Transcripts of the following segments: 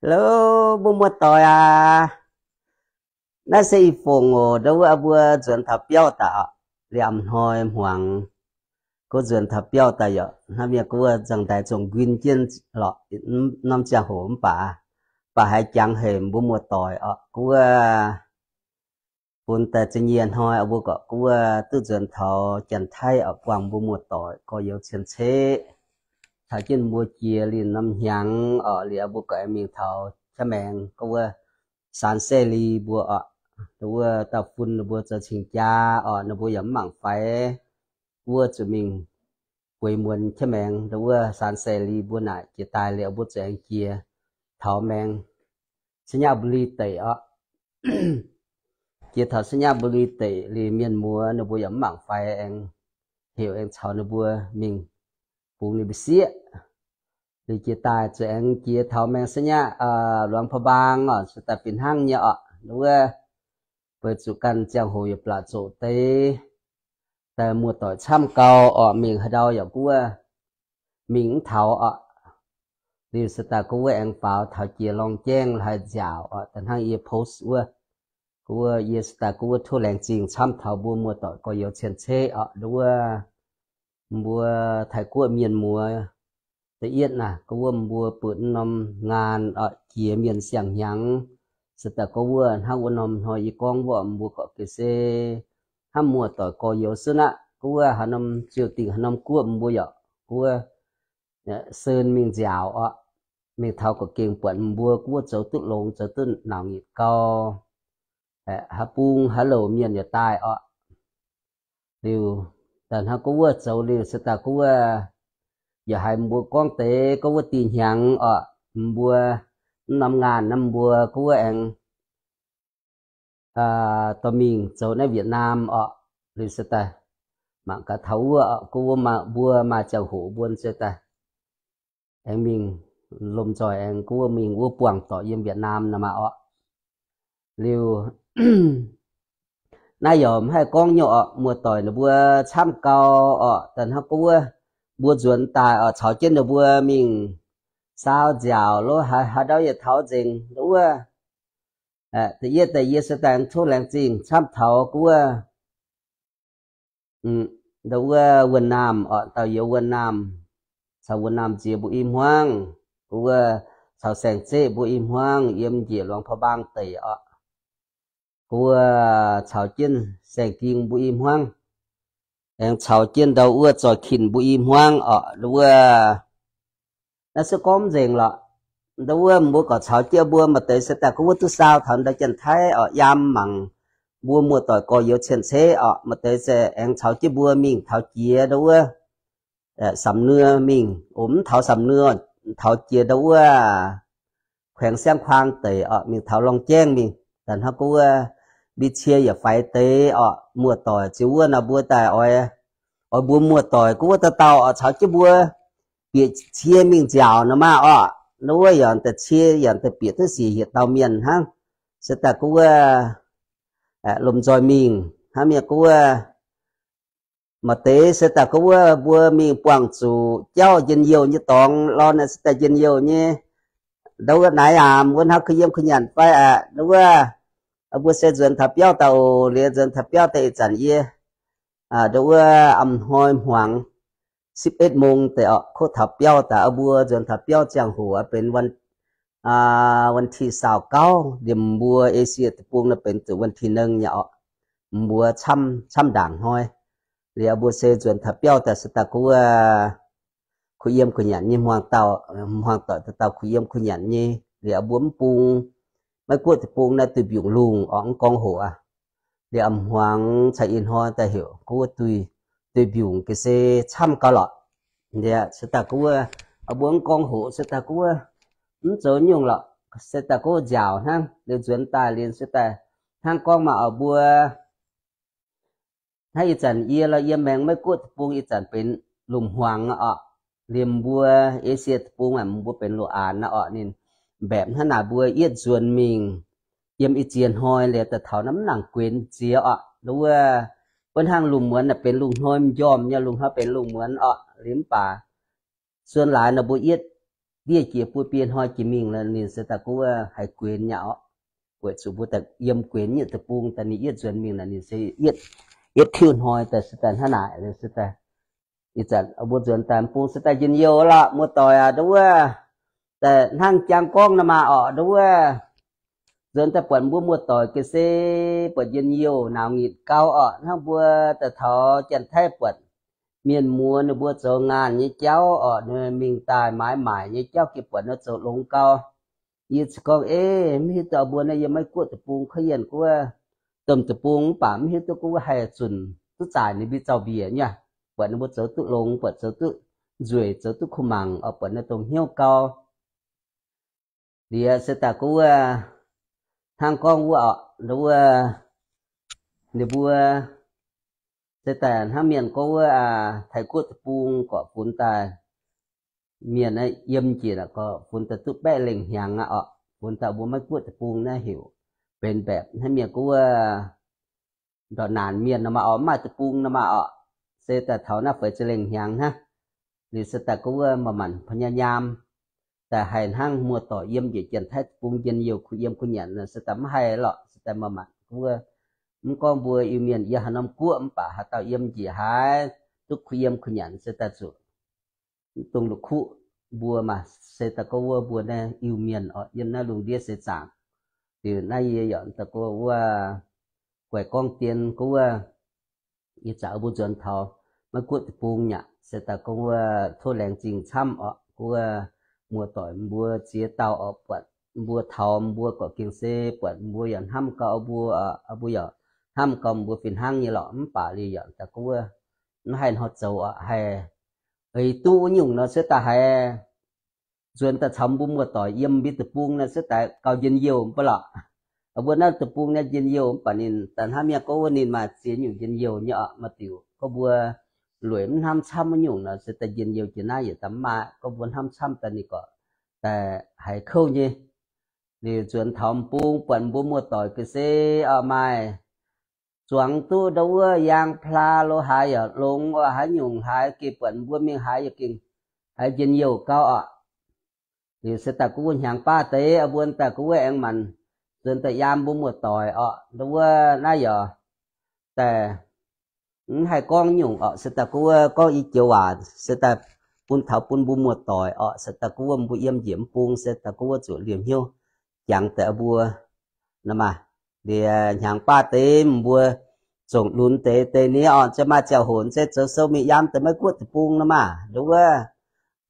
Hello, mbuo muoz-doic aac. Naaiv se i fongc oc, ndau wuov mbuo nzuonx taux biauv daaih oc, liemh hnoi hmuangx. Gunv nzuonx taux biauv daaih yaac hnangv mienh gunv wuov nzangc-ndaix zongh nquin jienv lorqc, norm ziangh hoc mv baac, baac haiz jangx haic mbuo muoz-doic oc. Gunv wuov bun daaih za'nyiex hnoi mbuo gorqv gunv wuov duqv nzuonx taux Janx-Taiv oc, buangh mbuo muoz-doic gorx-youz cien-ceqv. Taux jienv mbuo jiex linh norm hnyangx oc, liuz mbuo gorqv aengx mingh taux qaqv maengx gunv wuov Saan Sae Li mbuo oc. Ndau wuov dauh fun ninh mbuo zoux cing-jaa oc, ninh mbuo yaac mv mangc faix, wuov zuqc mingh bueix muonz qaqv maengx ndau wuov Saan Sae Li mbuo naaic jiex daaih liuz mbuo zuqc aengx jiex taux maengx ໄຊຍະບູລີ deic oc. Jiex taux ໄຊຍະບູລີ deic liuz mienh muoz ninh mbuo yaac mv mangc faix aengx heuc aengx caux ninh mbuo mingh bungx ninh mbuo sieqv. Liuz jiex daaih zuqc aengx jiex taux maengx ໄຊຍະ Luang Prabang oc, se daaih fih hnangv nyei oc. Ndau wuov weic zuqc ganh ziangh hoc yaac blatc zoqc deix, daaih muoz-doic camv gau oc, mingh haaix ndau yaac gunv wuov mingh mv taux oc. Liuz se daaih gunv wuov aengx faaux taux jiex lorng jaengv haih nziaauc oc, da'hnangv yie post wuov. Gunv wuov yie se daaih gunv wuov tov laengz zingh camv taux mbuo muoz-doic gorx-youz cien-ceqv oc. Ndau wuov mbuo Taiv-Guoqv mienh muoz da'yietv naaic, gunv wuov mbuo buatc norm ngaan oc, jiex mienh siang-hnyangx. Se daaih gunv wuov hnangv wuov norm hnoi yie gorngv wuov, mbuo gorqv ga'sie hnangv muoz-doic gorx-youz sunv aqv. Gunv wuov haaix norm ziouh dingc haaix norm guoqv mbuo yaac gunv wuov sen mingh nziaauc oc, mingh taux gorqv gengh buatc mbuo gunv wuov zoux duqv longx, zoux duqv nauc nyitc gau. Haaix bung haaix louc mienh yaac daaih oc. Liuz daaih hnangv gunv wuov zoux liuz se daaih gunv wuov yaac haiz mbuo gorngv deix gunv wuov dih hnyangx oc, mbuo mv norm ngaanh naaiv mbuo gunv wuov aengx dorh mingh zoux naaiv Việt Nam oc. Liuz se daaih mangc gaax taux wuov oc, gunv wuov mbuo maaih ziangh hoc mbuo se daaih aengx mingh lomh nzoih aengx gunv wuov mingh wuov buangh dorc yiem Việt Nam nor maah oc. Liuz naaiv yaac mv haih gorngv nyei oc, muoz-doic ninh mbuo camv gau oc. Daaih hnangv gunv wuov mbuo nzuonx daaih oc, caux jienv ninh mbuo mingh saau nziaauc lov haaix haaix ndau yie taux nzengc ndau wuov. Da'yietv daaih yie se daaih tov laengz zingh camv taux gunv wuov ndau wuov Wuonh Naamh oc, dauh youz Wuonh Naamh, caux Wuonh Naamh nziex mbuo i hmuangv, gunv wuov caux Saeng-Zeqv mbuo i hmuangv yiem njiec Luang Prabang deic oc. Gunv wuov caux jienv Saeng-Ging mbuo i hmuangv, aengx caux jienv ndau wuov Zoih Kinh mbuo i hmuangv oc. Ndau wuov naaiv se gorngv nzengc lorqc. Ndau wuov mbuo gorqv caux jienv mbuo maaih deix se daaih gunv wuov duqv saau taux ndau Janx-Taiv oc, yiem mangc mbuo muoz-doic gorx-youz cien-ceqv oc. Maaih deix se aengx caux jienv mbuo mingh taux jiex ndau wuov Samc Nuo mingh, o mv taux Samc Nuo, taux jiex ndau wuov ແຂວງຊຽງຂວາງ deic oc, mingh taux Lorng Jaengv mingh. Daaih hnangv gunv wuov mbi cie yaac faix deix oc. Muoz-doic ziux wuov nor mbuo daaih oix, oix mbuo muoz-doic gunv wuov dauh dauh oc caux jienv mbuo bieqc cie mingh nziaauc nor maah oc. Ndau wuov yaac daaih cie yaac daaih bieqc duqv siec hieh dauh mienh hnangv. Se daaih gunv wuov lomh nzoih mingh hnangv mienh gunv wuov maaih deix se daaih gunv wuov mbuo mingh buangh zuqc jauv njien-youh nyei dorngx lorqc, naaiv se daaih njien-youh nyei. Ndau wuov naaiv aac, wuov hnangv kuh yiem kuh nyanc fai aqv. Ndau wuov mbuo se nzuonx taux biauv daaih oc. Liuz nzuonx taux biauv daaih ih zanc yie ndau wuov ອຳນວຍ hmuangx ສິບເອັດໂມງ deix oc, kov taux biauv daaih. Mbuo nzuonx taux biauv ziangh hoc benx ວັນທີ ຊາວເກົ້າ, liemh mbuo Asia Deic-Bung naaiv benx zuqc ວັນທີ ໜຶ່ງ nyei oc. Mbuo camv, camv ndaangc hnoi. Liuz mbuo se nzuonx taux biauv daaih se daaih gunv wuov kuh yiem kuh nyanc nyei hmuangx dauh, hmuangx doic dauh dauh kuh yiem kuh nyanc nyei. Liuz mbuo mv bung, Meiv Guoqv Deic-Bung naaiv duih mbiungc lungh oc, mv gorngv hoc aqv. Liuz hmuangx caux ih hnoi daaih heuc gunv wuov duih, duih mbiungc ga'sie camv gau lorqc. Liuz se daaih gunv wuov mbuo mv gorngv hoc, se daaih gunv wuov mv zoux nyungc lorqc, se daaih gunv nziaauc hnangv. Liuz nzuonx daaih liuz se daaih hnangv gorngv maaih oc mbuo hnangv ih zanc yie lorqc, yiem maengx Meiv Guoqv Deic-Bung ih zanc benx lungh hmuangx aqv oc. Liemh mbuo Asia Deic-Bung aqv, mbuo benx lungh aanx aqv oc. Ninh mbaeqc hnangv naaic mbuo yietv nzuonx mingh yiem ih ziex hnoi liuz daaih taux naaiv mv nangc guenx ziex oc. Ndau wuov, wuov hnangv lungh muonz naaic benx lungh hnoi m'njormh nyei, lungh hnoi benx lungh muonz oc. Liuz mv baac suon laaix nor mbuo yietv ndiev jiex buo biei hnoi jiex mingh lorqc, ninh se daaih gorngv wuov haih guenx nyei orqc. Weic zuqc mbuo daaih yiem guenx nyei deic-bung daaih ninh yietv nzuonx mingh naaic ninh se yietv, yietv tiuv hnoi daaih se daaih hnangv naaic se daaih. Ih zanc mbuo nzuonx daaih bung se daaih njien-youh lorqc, muoz-doic aac, nduov wuov daaih hnangv jang gorngv nor maah orqc, nduov wuov nzuonx daaih buatc mbuo muoz-doic ga'sie buatc njien-youh nauz ngitc gau orqc. Hnangv mbuo daaih taux Janx-Taiv buatc mienh muoz ninh mbuo zoux ngaanh nyei jauv orqc, ninh mingh daaih maaiz maaic nyei jauv gengh buatc ninh zoux longx gau. Yie se gorngv, Ei, mv hiuv duqv mbuo naaiv yiem Meiv Guoqv deic-bung korv-lienh gorngv wuov domh deic-bung mv baac mv hiuv duqv gorngv wuov haih zunc duqv zaaic ninh mbuo zaux-mbiec nyei. Buatc ninh mbuo zoux duqv longx, buatc zoux duqv nzueic, zoux duqv kuh mangc orqc, buatc ninh dongh hnyouv gau. Liuz se daaih gorngv wuov hnangv gorngv wuov orqc, nduov wuov ninh mbuo se daaih hnangv mienh gorngv wuov Taiv Guoqv deic-bung gorqv funx daaih mienh yiem njiec gorqv funx daaih duqv baeqv lengh hnyangx aqv orqc. Funx daaih mbuo Meiv Guoqv deic-bung naaiv heuc benx mbaeqc hnangv mienh gorngv wuov ndortv naanc mienh nor maah orqc, mv maaih deic-bung nor maah orqc. Se daaih taux naaiv feix ziepc lengh hnyangx hnangv. Liuz se daaih gorngv wuov maaih manc pa nyaam nyaam daaih haih hnangv muoz-doic yiem njiec Janx-Taiv deic-bung njien-youh kuh yiem kuh nyanc nor se daaih mv haih lorqc. Se daaih maaih manc gorngv wuov mv gorngv mbuo Iu-Mienh yiem haaix norm guoqv mv baac haaix dauh yiem njiec haaix duqv kuh yiem kuh nyanc se daaih zuqc dongh la'kuqv mbuo maah. Se daaih gorngv wuov mbuo naaiv Iu-Mienh orqc, yiem naaiv lungh ndiev seix zaangc. Liuz naaiv yie yaac daaih gorngv wuov guaix gorngv dien gorngv wuov ih zanc mbuo nzuonx taux Meiv Guoqv deic-bung nyei aqv. Se daaih gorngv wuov tov laengz zingh camv orqc, gorngv wuov muoz-doic mbuo ziex dauh orqc, buatc mbuo taux mbuo gorqv gengh se buatc mbuo yaac hnamv gau mbuo, mbuo yaac hnamv gau mbuo fih hnangv nyei lorqc. Mv baac liuz yaac daaih gorngv wuov mv haih hnoi zoux orqc, haih eix duqv wuov nyungc nor se daaih haiz nzuonx daaih caux mbuo muoz-doic yiem mbuo deic-bung nor se daaih gauh njien-youh mv baac lorqc. Mbuo naaiv deic-bung naaiv njien-youh mv baac ninh daaih hnangv mienh gorngv wuov ninh maaih ziex nyungc njien-youh nyei orqc. Maaih diuc gorngv mbuo lueic mv hnamv camv wuov nyungc nor se daaih njien-youh jiex naaiv yietc daaih mv maaih. Gorngv mbuo hnamv camv daaih ninh gorqv daaih haiz kouv nyei. Liuz nzuonx taux m'bung buatc mbuo muoz-doic ga'sie orqc maaih zuangx duqv ndau wuov yaang plaa lo haaix yaac longx orqc, haaix nyungc haaix gengh buatc mbuo mingh haaix yaac gengh haiz njien-youh gau orqc. Liuz se daaih gorngv wuov hnyangx baav deix mbuo daaih gorngv wuov aengx manc nzuonx daaih yiem mbuo muoz-doic orqc, ndau wuov naaiv yaac daaih mv haih gorngv nyungc orqc. Se daaih gorngv wuov gorngv i joux waac se daaih bun taux bun mbuo muoz-doic orqc. Se daaih gorngv wuov mbuo yiem njiec m'bung se daaih gorngv wuov zuqc liemh hnyouv jangx daaih mbuo nor maah. Liuz hnyangx baav deix mbuo zongc lunx deix deix ni orqc, se maaih ziangh hoc se zoux sou mingh yiem daaih Meiv Guoqv deic-bung nor maah. Ndau wuov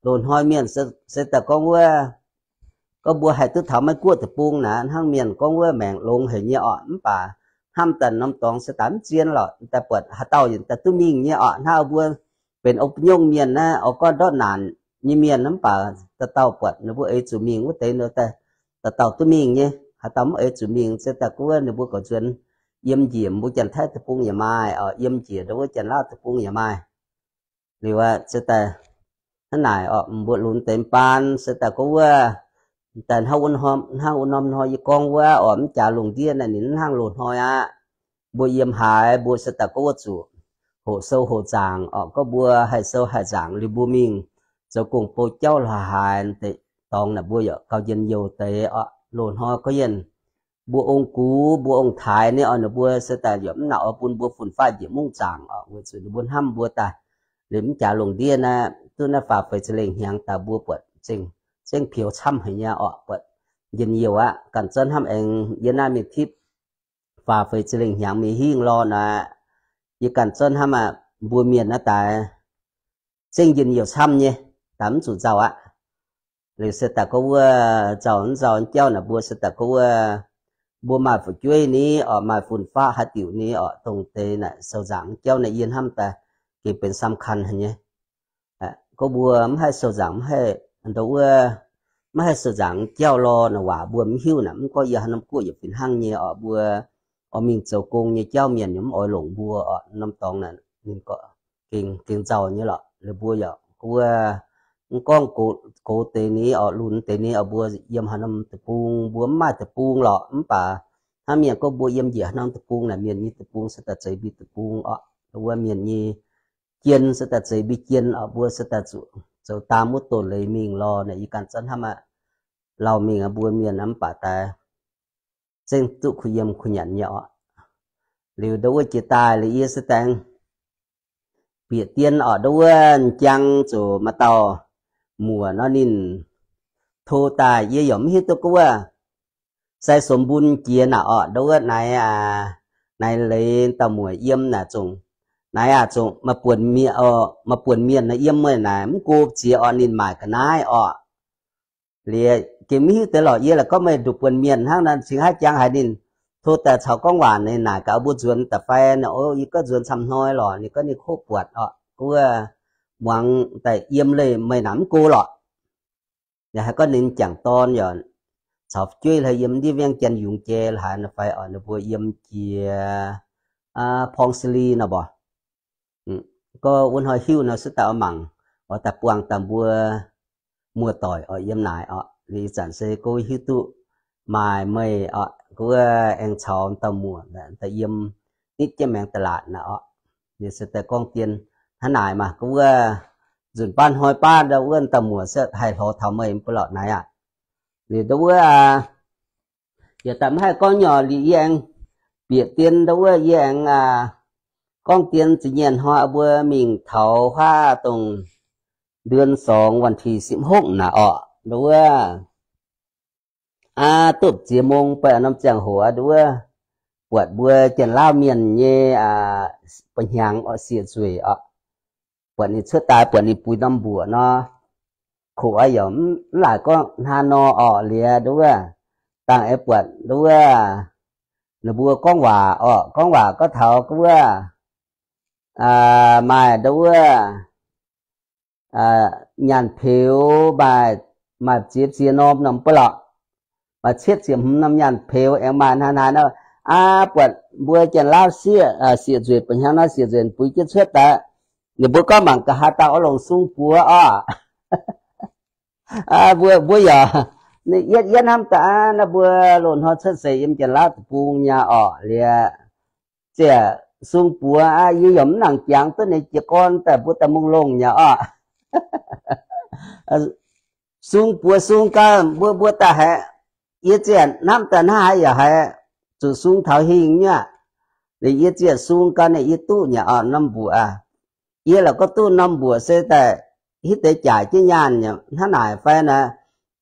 loz-hnoi mienh se daaih gorngv wuov gorngv mbuo haih duqv taux Meiv Guoqv deic-bung naaic hnangv mienh gorngv wuov maengc longx haic nyei orqc. Mv baac hnamv daaih norm dorngx se daaih mv zien lorqc, daaih buatc haaix dauh daaih duqv mingh nyei orqc. Hnangv mbuo benx ong nyungc mienh naaiv oix gorngv ndortv naanc nyei mienh mv baac dauh dauh buatc ninh mbuo eix zuqc mingh wuov deix nor daaih dauh dauh duqv mingh nyei. Haaix dauh mv eix zuqc mingh se daaih gorngv wuov ninh mbuo gorqv nzuonx yiem njiec mbuo Janx-Taiv deic-bung yaac maaih orqc, yiem njiec ndau wuov Janx-Lauv deic-bung yaac maaih. Liuz se daaih hnangv naaic orqc, mbuo lunx deix baan se daaih gorngv wuov daaih hnangv wuov norm hnoi yie gorngv wuov orqc, mv jaax lungh ndiev naaiv ninh mv hnangv loz-hnoi aqv. Mbuo yiem haaix mbuo se daaih gorngv wuov zuqc hoqc sou hoqc nzaangc orqc. Gorngv mbuo haih sou haih nzaangc liuz mbuo mingh zoux gong-bou jauv la'haaix deix dorngx naaic mbuo yaac gauh njien-youh deix orqc. Loz-hnoi gorngv yienh mbuo ong-gux mbuo ong-taaix ni orqc, ninh mbuo se daaih yaac mv nangc oix bun mbuo fun-faqv njiec mungv zaangc orqc, weic zuqc ninh mbuo hnamv mbuo daaih. Liuz mv jaax lungh ndiev naaiv duqv naaiv faah feix ziepc lengh hnyangx daaih mbuo buatc zengv, zengv peux camv haic nyei orqc, buatc njien-youh aqv. Ganh zorqv hnamv aengx yie naaiv mingh tipv faah feix ziepc lengh hnyangx mingh hingh lorh naaic, yie ganh zorqv hnamv aqv, mbuo mienh naaiv daaih zengv njien-youh camv nyei, daaih mv zuqc nzauh aqv. Liuz se daaih gorngv wuov nzauh mv nzauh jauv naaic mbuo se daaih gorngv wuov mbuo maaih fu'jueiv ni orqc, maaih fun-faqv haaix diuc ni orqc, dongh deix naaic sou nzaangc jauv naaic yie hnamv daaih gengh benx สำคัญ haic nyei. Gorngv mbuo mv haih sou nzaangc, mv haih ndau wuov, mv haih sou nzaangc jauv lorh naaic waac mbuo mv hiuv naaic, mv gorngv yie haaix norm guoqv yietc fih hnangv nyei orqc, mbuo oix mingh zoux gong nyei jauv mienh yaac mv oix longc mbuo orqc. Norm dorngx naaic ninh gorngv gengh, gengh nzauh nyei lorqc. Liuz mbuo yaac gorngv wuov mv gorngv gox deix ni orqc, lunx deix ni orqc, mbuo yiem haaix norm deic-bung, mbuo mv maaih deic-bung lorqc. Mv baac hnangv mienh gorngv mbuo yiem njiec haaix norm deic-bung naaic, mienh nyei deic-bung se daaih zeiz mbuo deic-bung orqc. Wuov mienh nyei jien se daaih zeiz mbuo jien orqc, mbuo se daaih zuqc zoux daan wuov doz-leiz mingh lorh naaic, yie ganh za'hnamv aqv. Lauh mingh mbuo mienh mv baac daaih zengv duqv kuh yiem kuh nyanc nyei orqc. Liuz ndau wuov jiex daaih liuz yie se daengx bieqc dien orqc, ndau wuov m'jang zuqc maaih dauh muoc nor ninh to daaih, yie yaac mv hiuv duqv gorngv wuov sai sou mbun jiex naaic orqc, ndau wuov naaic, naaic leiz dauh muoc yiem naaic zungv, naaic aac zungv maaih buonc mienh nor yiem meih naaic mv go ziex orqc, ninh maaic ga'naaiv orqc. Liuz gengh mv hiuv deix lorqc, yie la'gorngv meih nduqc buonc mienh hnangv nor, cingx haaix jangx haiz ninh to daaih caux gorngv waac, ninh naaic gaax mbuo nzuonx daaih fai nor, o, yie gorngv nzuonx camv hnoi lorqc, ninh gorngv ninh kov buatc orqc, gorngv wuov muangx daaih yiem leih meih naaic mv go lorqc. Yaac haiz gorngv ninh m'jangc dorn yaac caux fu'jueiv hlaax yiem ndiev Viengh Janx yungz jai laaix haaix nor fai orqc, ninh mbuo yiem jiex Porng Seli nor mborqc. Gorngv wuov hnoi hiuv nor suv daaih oix mangc, oix daaih buangh daaih mbuo muoz-doic orqc yiem naaic orqc. Liuz ih zanc se gorngv hiuv duqv maaih meih orqc, gorngv wuov aengx caux dauh muoc daaih yiem nitv jienv maengx da'laatc naaic orqc. Liuz se daaih gorngv dien hnangv naaic maah, gorngv wuov nzunc baav hnoi baav ndau wuov dauh muoc se haih hlorx taux meih mv baac lorqc naaic aqv. Liuz ndau wuov yaac daaih mv haih gorngv nyorc liuz yie aengx bieqc dien ndau wuov yie aengx gorngv dien za'nyiec hnoi mbuo mingh taux huaav dongh เดือนสอง วันที่สิบหก naaic orqc, ndau wuov aav duqv ziex mong baac norm ziangh hoc aqv, ndau wuov buatc mbuo Janx-Lauv mienh nyei ba'hnyangx orqc, sieqv nzueic orqc. Buatc ninh cuotv daaih, buatc ninh buix norm mbuoqc nor, koqc aqv, yaac mv laaic gorngv hnangv nor orqc. Liuz ndau wuov dangh aengx buatc ndau wuov ninh mbuo gorngv waac orqc, gorngv waac gorngv taux gorngv wuov maaih ndau wuov nyaanh peux maaih, maaih ziex ziex norm nor mv baac lorqc, maaih cietv ziepc hmz norm nyaanh peux aengx maaih hnangv haaix nor. Aav, buatc mbuo Janx-Lauv sieqv, sieqv nzueic ba'hnyangx nor, sieqv nzueic buix jienv cuotv daaih, ninh mbuo gorngv mangc gaax haaix dauh oix longc sung buoz orqc. Mbuo, mbuo yaac, yietv, yietv hnamv daaih aav, naaiv mbuo loz-hnoi cuotv seix yiem Janx-Lauv deic-bung nyei orqc. Liuz ziec sung buoz aqv, yie yaac mv nangc jangx duqv ninh jiez gorn daaih mbuo daaih mungh longh nyei orqc. Sung buoz sung gau, mbuo, mbuo daaih haiz, yie ziec hnamv daaih hnangv haaix yaac haiz zuqc sung taux hingh nyei aqv. Liuz yie ziec sung gau ninh yie duqv nyei orqc, norm mbuoqc aqv. Yie la'gorngv duqv norm mbuoqc se daaih hitv deix jaaix jienv nyaanh hnangv naaic fai naaic,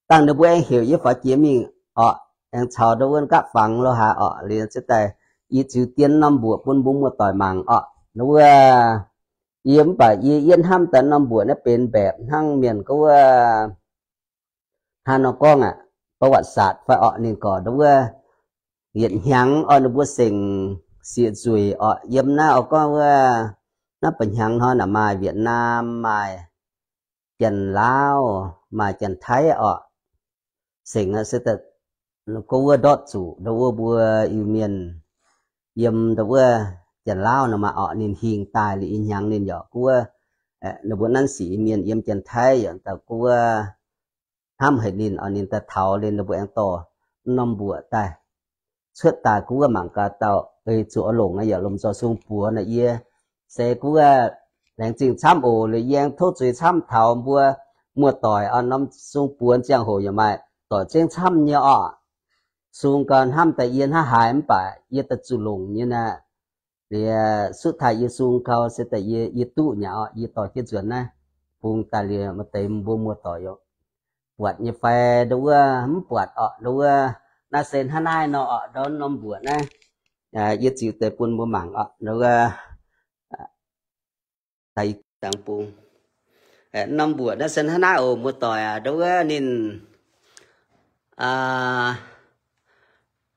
dangh ninh mbuo aengx heuc yie faaux jiex mingh orqc, aengx caux ndau wuov nqaapv fangx lo haaix orqc. Liuz se daaih yie ziux dien norm mbuoqc bun mbuo muoz-doic mangc orqc. Ndau wuov yie mv baac yie yietv hnamv daaih norm mbuoqc naaiv benx mbaeqc hnangv mienh gorngv wuov hnangv nor gorngv aqv, ประวัติศาสตร์ fai orqc, ninh gorngv ndau wuov yietc hnyangx orqc, ninh mbuo sengc sieqv nzueic orqc, yiem naaiv orqc, gorngv wuov naaiv ba'hnyangx hnoi naaic maaih Việt Nam, maaih Janx-Lauv, maaih Janx-Taiv orqc. Sengc se gorngv wuov ndortv zuqc ndau wuov mbuo Iu-Mienh yiem ndau wuov Janx-Lauv nor maah orqc, ninh hingh daaih liuz ih hnyangx ninh yaac gorngv wuov ninh mbuo nanv sic Iu-Mienh yiem Janx-Taiv yaac daaih gorngv wuov hnamv haic ninh orqc, ninh daaih taux liuz ninh mbuo aengx dorh norm mbuoqc daaih cuotv daaih gorngv wuov mangc gaax dauh ei zuqc oix longc yaac lomh nzoih sung buoz naaic yie se gorngv wuov laengz zingh camv oc. Liuz yie aengx tov zuiz camv taux mbuo muoz-doic orqc, norm sung buoz ziangh hoc yaac maaih doic zengv camv nyei orqc. Sung gau hnamv daaih yie hnangv haaix mv baac yie daaih zuqc longc nyei naaic. Liuz suv taaih yie sung gau se daaih yie, yie duqv nyei orqc, yie dorh jienv nzuonx naaiv bung daaih liuz maaih deix mbuo muoz-doic yaac buatc nyei fai ndau wuov mv buatc orqc, ndau wuov naaiv se hnangv naaiv nor orqc, ndau norm mbuoqc naaiv yie ziux deix bun mbuo mangc orqc, ndau wuov dangx bung. Norm mbuoqc naaiv se hnangv naaiv oc, muoz-doic aac, ndau wuov ninh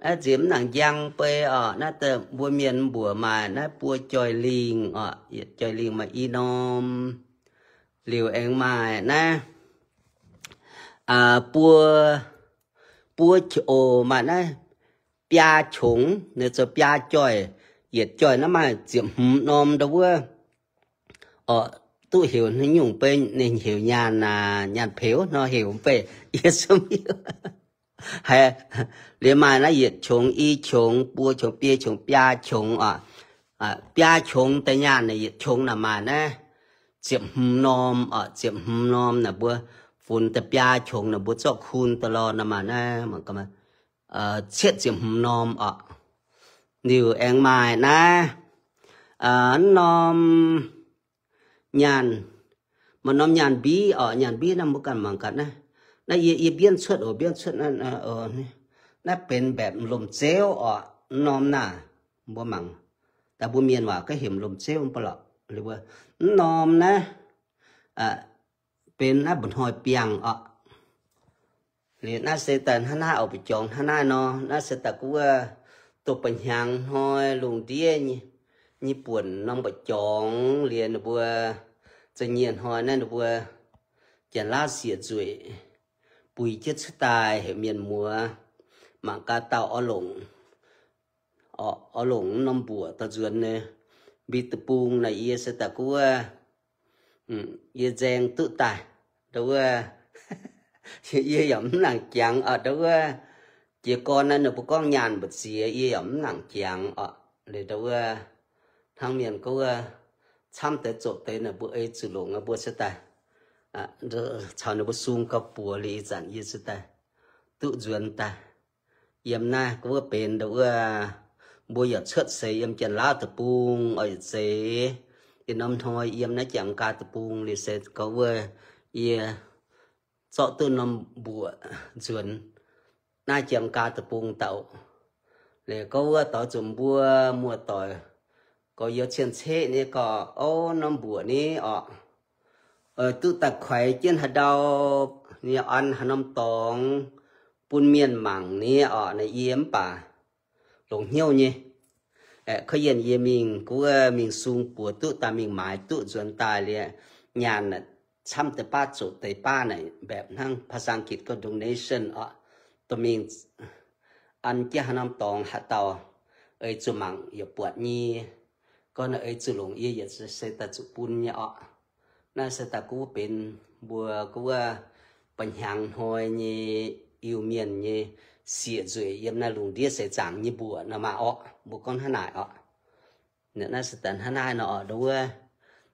naaiv nziex mv nangc njang bei orqc, naaiv mbuo mienh mbuoqc maaih naaiv buo joih lingh orqc, yietc joih lingh maaih i norm. Liuz aengx maaih naaiv buo, buo, o, maaih naaiv biaa qongx, ninh zoux biaa joih, yietc joih naaiv maaih ziepc hmz norm ndau wuov. Orqc, duqv heuc nyungc bei ninh heuc nyaanh, nyaanh peux nor heuc mv bei, yie zungv hiuv. Haiz, liuz maaih naaiv yietc qongx, i qongx, buo qongx, biei qongx, biaa qongx orqc. Biaa qongx deix nyaanh yietc qongx naaic maaih naaiv ziepc hmz norm oc, ziepc hmz norm naaic mbuo funx daaih biaa qongx naaic mbuo zorqv kun daaih lorh nor maah naaiv, cietv ziepc hmz norm oc. Liuz aengx maaih naaiv norm nyaanh, maaih norm nyaanh mbiv oc, nyaanh mbiv naaiv mbuo ganh mangc gaax naaiv. Naaiv yie, yie mbienv cuotv oc, mbienv cuotv naaiv, naaiv benx mbaeqc lomh zeuv oc, norm naaiv mbuo mangc. Daaih mbuo mienh waac gorngv heuc lomh zeuv mv baac lorqc. Mv norm naaiv benx naaiv mba'hnoi biangh oc. Liuz naaiv se daaih hnangv naaiv oc, mbu'jorngx hnangv naaiv nor, naaiv se daaih guv wuov doqc ba'hnyangx hnoi lungh ndiev nyei buonc norm mba'jorngx liuz ninh mbuo za'nyienh hnoi naaiv ninh mbuo Janx-Laauv sieqv nzueic buix jienv cuotv daaih heuc mienh muoz mangc gaax dauh oix longc, oix longc norm mbuoqc dorh nzuonx nyei mbiv deic-bung naaic. Yie se daaih guv wuov, yie nzaeng duqv daaih ndau wuov, yie yaac mv nangc jangx oc ndau wuov. Jiez gorn naaiv ninh mbuo gorngv nyaanh mbu'ziex, yie yaac mv nangc jangx oc. Liuz ndau wuov hnangv mienh gorngv wuov, camv deix zoqc deix naaic mbuo ei zuqc longc, mbuo se daaih caux ninh mbuo sung gauh buoz liuz ih zanc yie se daaih duqv nzuonx daaih. Yiem naaiv gorngv wuov benx ndau wuov, mbuo yaac cuotv seix yiem Janx-Laauv deic-bung oc, yietc seix yiem norm hnoi yiem naaiv Janx-Merikaa deic-bung liuz se gorngv wuov yie zorqv duqv norm mbuoqc nzuonx naaiv Janx-Merikaa deic-bung daaih. Liuz gorngv wuov doix zuqc mbuo muoz-doic gorx-youz cien-ceqv nyei gorx, o, norm mbuoqc ni oc, duqv daaih kuaix jienv haaix ndau, ninh an haaix norm dorngx bun mienh mangc ni oc. Naaiv yie mv baac longc hnyouv nyei, aeqv, kov yienh yie mingh gorngv wuov mingh sung buoz duqv daaih, mingh maaiz duqv nzuonx daaih liuz, nyaanh camv deix baav zoqc deix baav naaic, mbaeqc hnangv ภาษาอังกฤษ gorngv donation oc, dorh mingh an jienv haaix norm dorngx haaix dauh ei zuqc mangc yaac buatc nyei, gorngv naaiv ei zuqc longc yie yietc se daaih zuqc bun nyei oc. Naaiv se daaih gorngv wuov benx mbuo gorngv wuov ba'hnyangx hnoi nyei Iu-Mienh nyei sieqv nzueic yiem naaiv lungh ndiev seix zaangc nyei mbuoqc nor maah oc. Mbuo gorngv hnangv naaic oc. Naaiv se daaih hnangv naaiv nor oc ndau wuov,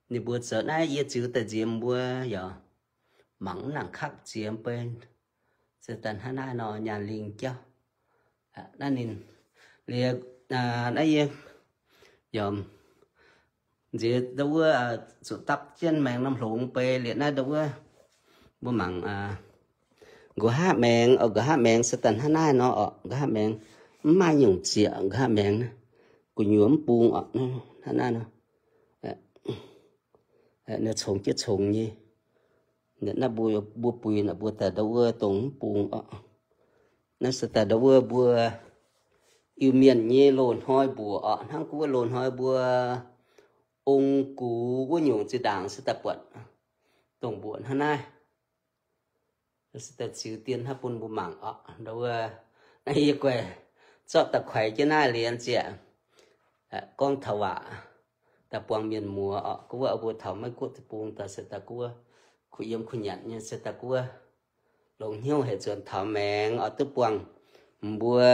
ninh mbuo zoux naaiv yie ziux daaih nziex mbuo yaac mangc mv nangc kapv ziex mbuo se daaih hnangv naaiv nor nyaanh lingh jauv. Naaiv ninh liuz, naaiv yie yaac nziex ndau wuov zuqc dapv jienv maengx norm hlongx bei liuz naaiv ndau wuov mbuo mangc nqox haav maengx oc, nqox haav maengx se daaih hnangv naaiv nor oc, nqox haav maengx mv maaih nyungc zieqc, nqox haav maengx gu'nyuoz mv bung oc, hnangv naaiv nor. Naaiv congx jienv congx nyei. Naaiv mbuo, mbuo buix naaiv mbuo daaih ndau wuov dongh mv bung oc. Naaiv se daaih ndau wuov mbuo Iu-Mienh nyei loz hnoi mbuoqc oc, hnangv gorngv wuov loz hnoi mbuo ong gux wuov nyungc zinh ndaangc se daaih buatc dongh mbuoqc hnangv naaiv. Se daaih ziux dien hnangv bun mbuo mangc oc. Ndau wuov, naaiv yie guaih zorqv daaih kuaix jienv naaiv liuz ziec gorngv taux waac daaih buangh mienh muoz oc. Gorngv wuov mbuo taux Meiv-Guoqv deic-bung daaih se daaih gorngv wuov kuh yiem kuh nyanc nyei se daaih gorngv wuov longc hnyouv hec nzuonx taux maengx oc, duqv buangh mbuo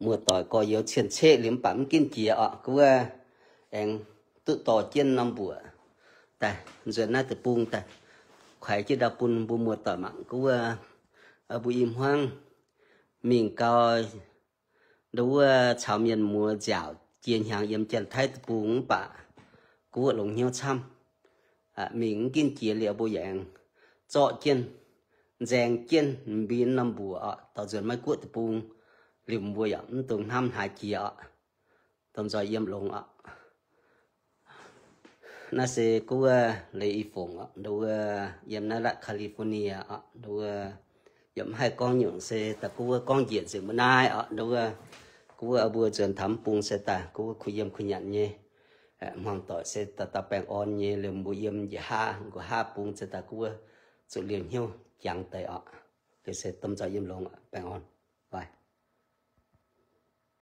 muoz-doic gorx-youz cien-ceqv liuz mv baac mv ginv jiex oc. Gorngv wuov aengx duqv dorh jienv norm mbuoqc daaih nzuonx naaiv deic-bung daaih kuaix jienv ndau bun mbuo muoz-doic mangc. Gorngv wuov mbuo i hmuangv mingh gau, ndau wuov caux mienh muoz nziaauc jiex hnyangx yiem Janx-Taiv deic-bung mv baac gorngv wuov longc hnyouv camv. Mingh mv ginv jiex liuz mbuo yaac aengx zorqv jienv, nzaeng jienv mbin norm mbuoqc oc, dorh nzuonx Meiv-Guoqv deic-bung liuz mbuo yaac mv dungx hnamv hnaaix jiex oc. Domh nzoih yiem longx oc. Naaiv se gorngv wuov Leiz I Fongc oc, ndau wuov yiem naaiv Latv California oc, ndau wuov yaac mv haih gorngv nyungc se daaih gorngv wuov gorngv njiec nzengc mbuo naaiv oc, ndau wuov gorngv wuov mbuo nzuonx taux mv bung se daaih gorngv wuov kuh yiem kuh nyanc nyei. Hmuangx doic se dauh dauh baengh orn nyei, liuz mbuo yiem njiec haav, nqox haav bung se daaih gorngv wuov zuqc liuz hnyouv jangx deix oc. Liuz se domh nzoih yiem longx, baengh orn.